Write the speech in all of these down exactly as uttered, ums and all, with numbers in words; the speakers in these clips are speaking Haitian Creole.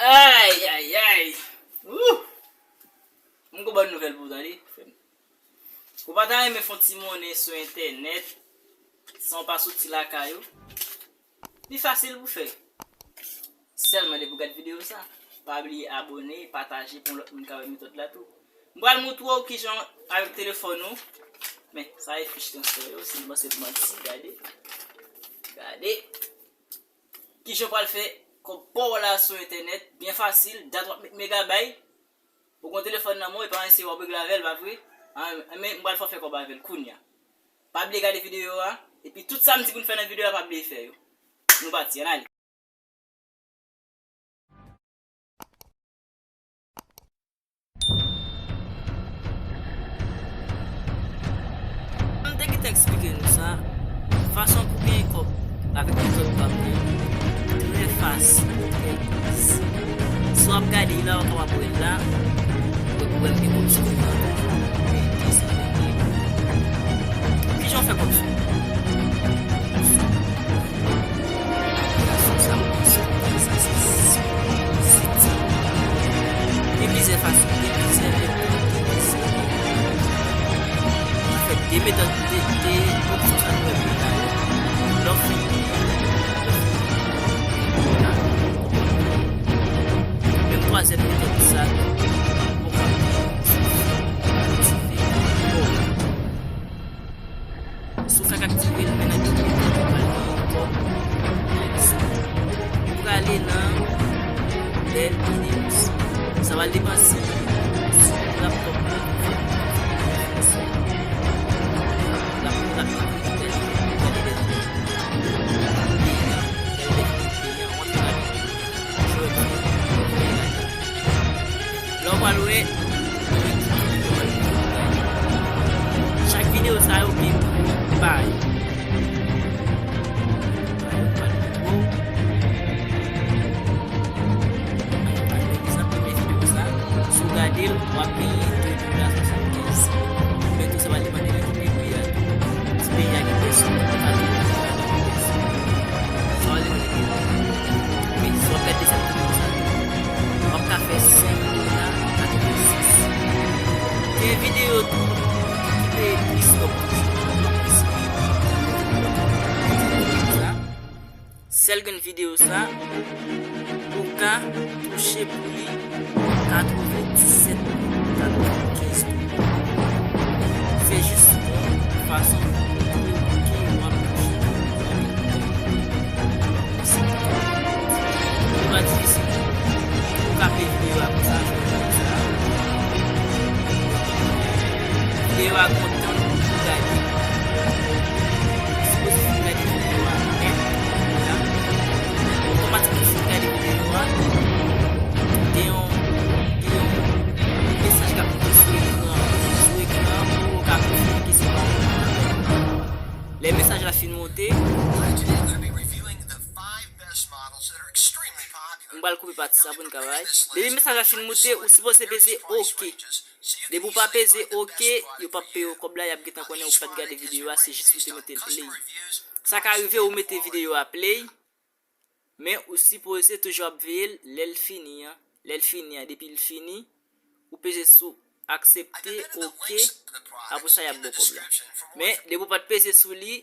Ay, ay, ay. Wouh. M gon bòn nouvèl pou w tande, frè m. Ou pa ta renmen fè yon ti monnen sou entènèt san w pa soti lakay ou? Li fasil pou fè. Sèlman depi w gad videyo sa, pa bliye abòne, pataje pou yon lòt moun ka wè metòd la tou. M pral montre w kijan avèk telefòn ou. Men, sa e fich transfè yo, si m panse pou manti, gade. Gade. Kijan w pral fè kòb pa w la sou entènèt, byen fasil, dat w ap met megabay. Ou gon telefòn nan men w, e pa anyen se w ap regle avè l, pa vre? An, men m pral fè w fè kòb avè l kounye a. Pa bliye gade videyo a, epi tout sa m di pou n fè nan videyo a, pa bliye fè yo. Nou pati, ann ale. M te gentan eksplike nou sa, fason pou genyen kòb avèk metòd pa m nan trè fasil, trè izi. Si w ap gade la, w kapab wè l la, ou wè m gen kòb sou mwen an toujou. Kijan w fè kòb sou mwen? Aplikasyon sa, aplikasyon sa, se siti. Gen plizyè fason, gen plizyè metòd, gen plizyè. Anfèt, de metòd, de, de opsyon sa nou wè pi la yo. Lè w fin, menm twazyèm metòd sa tou, ou kapab aktive. Si w fèk aktive l, men nan ki metòd ou pral genyen kòb nan li sa. Li prale nan lè ine. Sa va depann si, si laptòp ou fè laptòp la. Lè w pral wè, chak videyo sa yo gen bay. Bay yo pral poko. Ann pran egzanp premye videyo sa. Si w gade l, w ap genyen de dola swasannkenz. Men tou sa va depann de nan ki peyi w ye a tou. Si peyi a gen pèsòn, ou ka tou sa va depann de pèsòn. Sa va depann de peyi w ye a. Men si w ap gade dezyèm videyo sa, w ap ka fè senk dola katrevensis. Gen videyo tou ki peye plis kòb toujou. Sèl grenn videyo sa, ou ka touche pou li katrevendisèt, katrevennkenz dola. Se jis yon fason pou w montre w ap touche. Se pa difisil. Ou ka peye videyo a konsa, jwenn videyo sa. Videyo a gon tan pou gade. Sipoze fin gade videyo a nèt, la, otomatik ou fin gade videyo a, gen yon, gen yon mesaj k ap monte sou ekran, sou ekran pou ou ka konfime ke se pa yon. Lè mesaj la fin monte, m pral koupe pati sa pou n ka bay. Depi mesaj la fin monte, ou sipoze peze oke. Depi w pa peze oke, yo p ap peye w kòb la, y ap gentan konnen ou pa t gade videyo a, se jis pou te mete l play. Sa ka rive ou mete videyo a play, men ou sipoze toujou ap veye l lè l fini an. Lè l fini an, depi l fini, ou peze sou aksepte, oke, apre sa y ap ba w kòb la. Men depi w pa t peze sou li,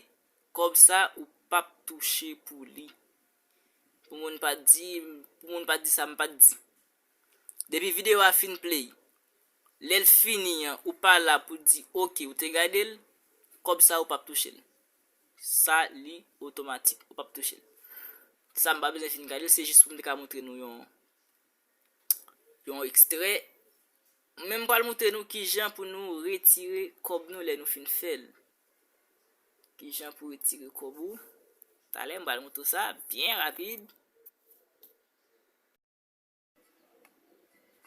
kòb sa ou p ap touche pou li. Pou moun pa di, pou moun pa di sa m pa t di. Depi videyo a fin play, lè l fini an, ou pa la pou di oke, ou te gade l, kòb sa ou p ap touche l. Sa li otomatik, ou p ap touche l. Sa m pa bezwen fin gade l, se jis pou m te ka montre nou yon, yon ekstrè. Men m pral montre nou kijan pou nou retire kòb nou lè nou fin fè l. Kijan pou retire kòb ou. Talè m pral montre w sa byen rapid.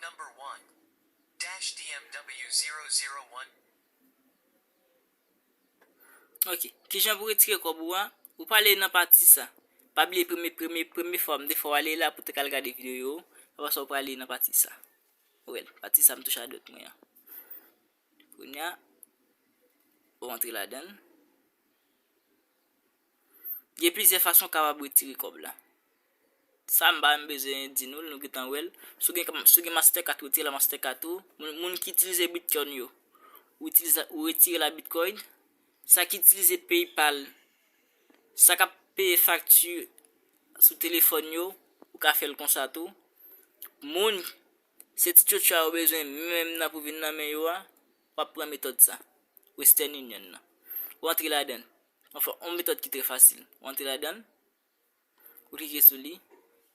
Number one. Dash D M W zero zero one. Ok. Kijan pou retire kòb ou a? Ou prale nan pati sa. Pa bliye premye, premye, premye fwa m te fè w ale la pou te ka al gade videyo. Apre sa, ou prale nan pati sa. Ou wè l, pati sa m touche a dwèt mwen an. Kounye a, ou antre ladan l. Gen plizyè fason w kapab retire kòb la. ta, m pa menm bezwen di nou l, nou gentan wè l. Si w gen, si w gen Mastercard, retire la Mastercard ou. Moun, moun ki itilize Bitcoin yo, ou itilize, ou retire la Bitcoin. Sa ki itilize PayPal, sa k ap peye fakti sou telefòn yo, ou ka fè l konsa tou. Moun, se ti tchotcho a yo bezwen menm nan pou vin nan men yo a, w ap pran metòd sa. Western Union nan. Ou antre ladan l. Anfen, yon metòd ki trè fasil. Ou antre ladan l, ou klike sou li,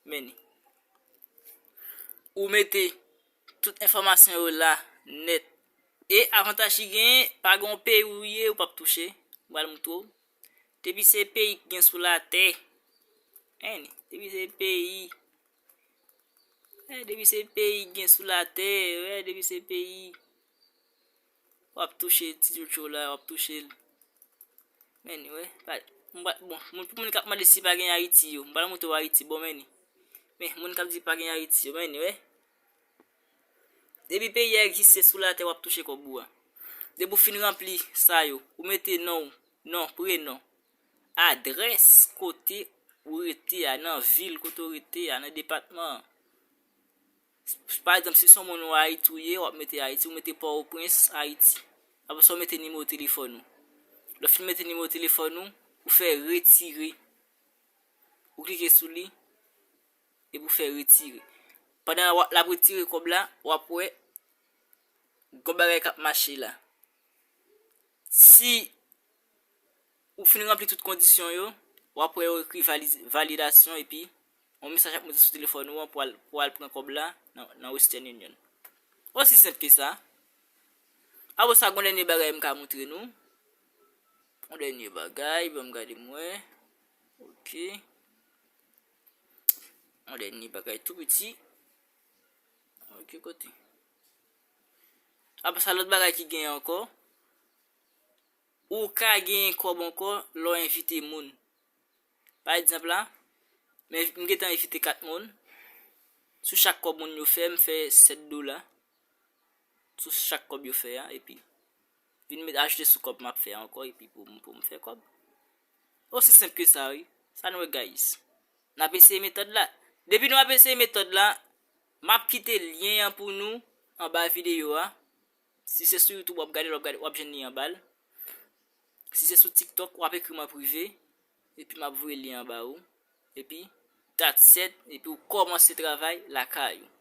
men li. Ou mete tout enfòmasyon yo la nèt. E avantaj ki genyen, pa gen yon peyi ou ye, ou p ap touche. M pral moutre w. Depi se peyi ki gen sou latè, en, depi se peyi, eh, depi se peyi ki gen sou latè, eh, depi se peyi, w ap touche ti tchotcho la, w ap touche l. Men, wè, pa, m pa, bon, moun, pou moun k ap mande si pa gen Ayiti yo, m pral moutre w Ayiti, bon, men, men, moun k ap di pa gen Ayiti yo, men, wè. Depi peyi a egziste sou latè, w ap touche kòb ou a. Depi w fin ranpli sa yo, ou mete non w, non, prenon, adrès kote ou rete a, nan vil kote ou rete a, nan depatman an. Pa egzanp, si se yon moun ou Ayiti ou ye, w ap mete Ayiti, ou mete Pòtoprens, Ayiti. Apre sa, ou mete nimewo telefòn ou. Lè w fin mete nimewo telefòn ou, ou fè retire. Ou klike sou li, epi w fè retire. Pandan w ap, l ap retire kòb la, w ap wè gwo bagay k ap mache la. Si ou fin ranpli tout kondisyon yo, w ap wè yo ekri vali-, validasyon, epi yon mesaj ap monte sou telefòn ou an pou al, pou al pran kòb la nan, nan Western Union. Osi senp ke sa. Apre sa, gon dènye bagay m ka moutre nou. Yon dènye bagay, ban m gade m wè. Ok. Yon dènye bagay tou piti. Ok, kote. Apre sa, lòt bagay ki genyen ankò. Ou ka genyen kòb ankò lè w envite moun. Pa egzanp la, men m gentan envite kat moun. Sou chak kòb moun yo fè, m fè sèt dola. Sou chak kòb yo fè a, epi vin met ajoute sou kòb m ap fè a ankò, epi pou, pou m fè kòb. Osi senp ke sa, wi. Sa nou wè, guys. N ap eseye metòd la. Depi nou ap eseye metòd la, m ap kite lyen an pou nou anba videyo a. Si se sou YouTube w ap gade l, w ap gade, w ap jwenn li anba l. Si se sou TikTok, w ap ekri m an prive, epi m ap voye lyen an ba ou. Epi, that's it, epi w kòmanse travay lakay ou.